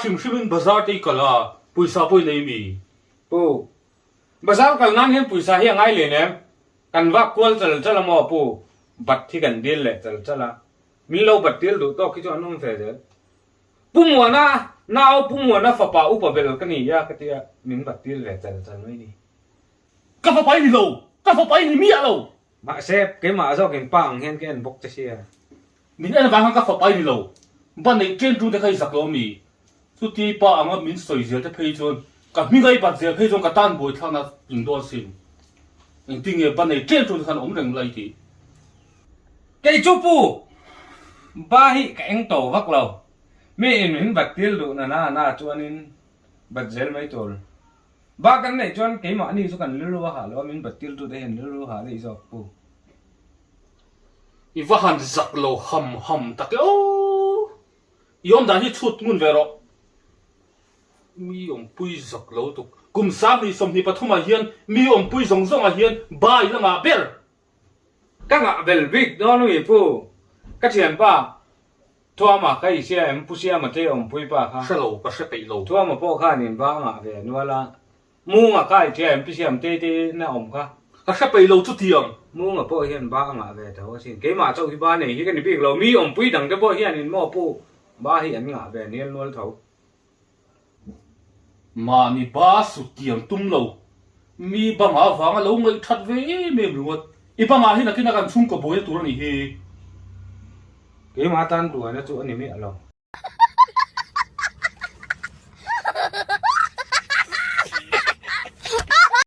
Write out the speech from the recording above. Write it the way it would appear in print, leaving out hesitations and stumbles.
hrim hrimin bazar te i kal a, pawisa pawh i nei mi? Pu, bazar kal nan hian pawisa hi a ngai len em? Kan vak kual chal chal a maw pu? Bat hi kan dil leh chal chal a, min lo bat dil duh tawk hi chu an awm ve zel. Pu Muana nau Pu Muana fapa upa bel ka ni a ka tia, min bat dil ve chal chal mai ni. Ka fapa i ni lo, ka fapa i ni miah lo. Mahse, keimah zawkin pa ang hian ka en bawk che sia. Min en avang khan ka fapa i ni lo. Ba neih chen tu te kha i zak lo ami? Chuti pa anga min sawi zel te phei chuan ka hming a i bat zel phei chuan ka tan buai thlakna tling dawn sin. Engtin nge ba nei chen tu te khan awm reng lai tih? Kei chu pu, ba hi ka eng to vak lo. Mi in min bat tir duh na na na chuanin bat zel mai tur. Ba kan neih chuan keimahni chu kan rilru a hah lo a, min bat tirtu te hian rilru hah daih zawk pu. I va han zak lo ham ham tak e aw! I awm dan hi chhut ngun ve rawh. Mi awmpui zak lo tuk. Kum 2023 ah hian mi awmpui zawng zawng ah hian ba i la ngah ber. Ka ngah bel bik dawn a mi pu. Ka thianpa Thuama ka i sia em Pu Siama te awmpui pa kha. Hre lo, ka hre peih lo. Thuama pawh khan in va ngah ve nual a. Munga ka i tia em Pi Siam te te na awm kha. Ka hre peih lo chutiang. Munga pawh hian ba a ngah ve tho asin. Keimah chauh hi ba nei hi ka ni bik lo. Mi awmpui dang te pawh hian in maw pu ba hi an ngah ve nial nual tho. Mahni ba sut tiam tum lo. Mi banga vanga lo ngaih that ve em em ringawt. I bangah hi nakin a kan chhungkaw buaina tur a nih hi. Keimah tan buaina chu a ni miah lo.